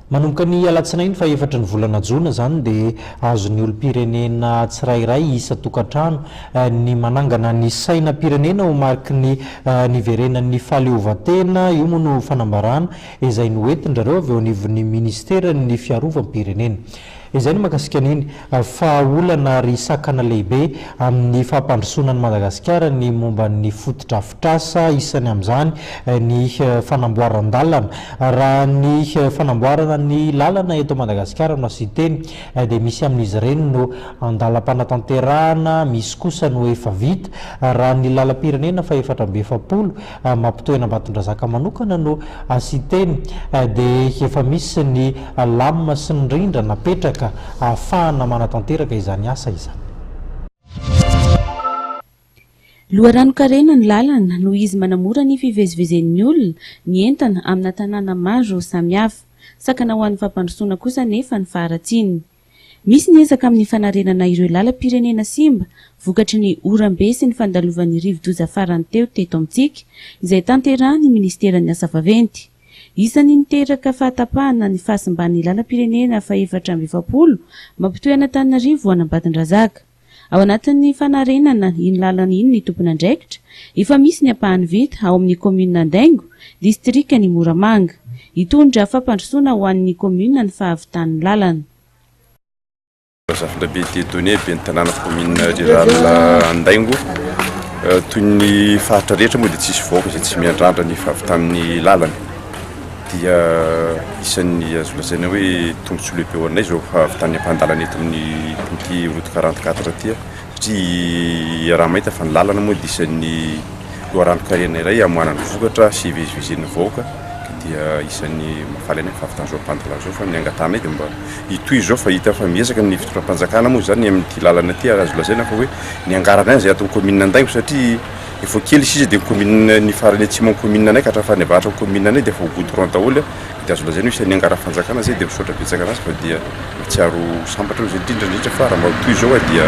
Manomboka ny alatsinainy fahefatry ny volana jona izany dia azon'ny olom-pirenena tsirairay isan-tokantrano ny manangana ny sainam-pirenena ho mariky ny niverenan'ny fahaleovantena. Io moa no fanambarana izay noentin-dry zareo avy eo anivon'ny ministeran'ny fiarovam-pirenena. Izay no mahakasika an'iny fa olana ary sakana lehibe amin'ny fampandrosoana an'i Madagasikara ny momba ny fotodrafitrasa, isany amin'izany ny fanamboaran-dalana. Raha ny fanamboarana ny lalana eto Madagasikara no asian-teny dia misy amin'izy ireny no andalam-panatanterahana, misy kosa no efa vita. Raha ny lalam-pirenena fahefatra amby efapolo mampitohy an'Ambatondrazaka manokana no asian-teny dia efa misy ny lamina sy ny rindra napetraka ahafahana manatanteraka izany asa izany. Loharanon-karena ny lalana noho izy manamora ny fivezivezen'ny olona, ny entana amina tanàna maro samihafa. Sakana ho an'ny fampandrosoana kosa nefa ny faharatsiany. Misy ny ezaka amin'ny fanarenana ireo lalam-pirenena simba vokatry ny oram-be sy ny fandalovan'ny rivo-doza farany teo teto amintsika, izay tanterahin'ny minisiteran'ny asa vaventy. Isan'ny niteraka fahatapahana ny fahasimban'ny lalam-pirenena fahefatra amby efapolo mampitohy an'Antananarivo an'Ambatondrazaka. Ao anatin'ny fanarenana iny lalana iny ny tompon'andraikitra, efa misy ny ampahany vita ao amin'ny kaominina Andaingo, distrikan'i Moramanga. Hitondra fampandrosoana ho an'ny kaominina ny fahavitan'ny lalana. Zafindrabe Dieudonné, ben'ny tanàna commune rurale Andaingo. Toy ny faritra rehetra moa dia tsisy vahoaka izay tsy miandrandra ny fahavitan'ny lalana. Dia isan'ny azo lazaina hoe tombontsoa lehibe ho anay izao fahavitan'ny ampahan-dalana eto amin'ny ity route 44 ity satria raha mahita fa ny lalana moa dia isan'ny loharanon-karena iray hamoahana ny vokatra sy hivezivezen'ny vahoaka, dia isan'ny mahafaly anay ny fahavitan'izao ampahan-dalana izao. Fa ny angatahanay dia mba hitohy izao fa hita fa miezaka ny fitondram-panjakana moa izany amin'ity lalana ity, ary azo lazaina fa hoe ny angarana ihany izay ato amin'ny commune Andaingo, satria efa kely sisa dia ny commune, ny farany atsimo amin'ny commune anay ka hatramin'ny farany avaratra amin'ny commune anay dia efa ho goudron daholo, dia azo lazaina hoe isan'ny angaran'ny fanjakana izay. Dia misaotra betsaka anazy fa dia mahatsiaro sambatra aloha izay, indrindra indrindra fa raha mba hitohy izao dia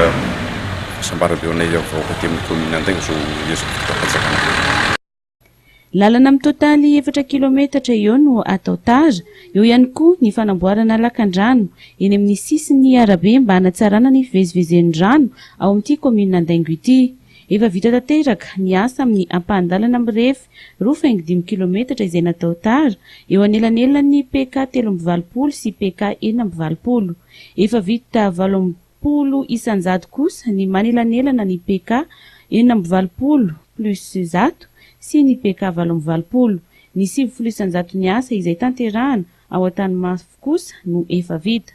fahasambarana be ho anay vahoaka aty amin'ny commune Andaingo izao ezaky fitondram-panjakana izao. Lalana mitotaly efatra kilometatra eo no atao tara. Eo ihany koa ny fanamboarana lakandrano eny amin'ny sisin'ny arabe mba hanatsarana ny fivezivezen'ny rano ao amin'ity kaominina Andaingo ity. Efa vita tanteraka ny asa amin'ny ampahan-dalana mirefy 2,5 kilometatra izay natao tara eo anelanelan'ny PK 83 sy PK 86. Efa vita 80% kosa ny manelanelana ny PK 186 plus 100 sy ny PK 88. Ny 90% ny asa izay tanterahana ao Antanimafy kosa no efa vita.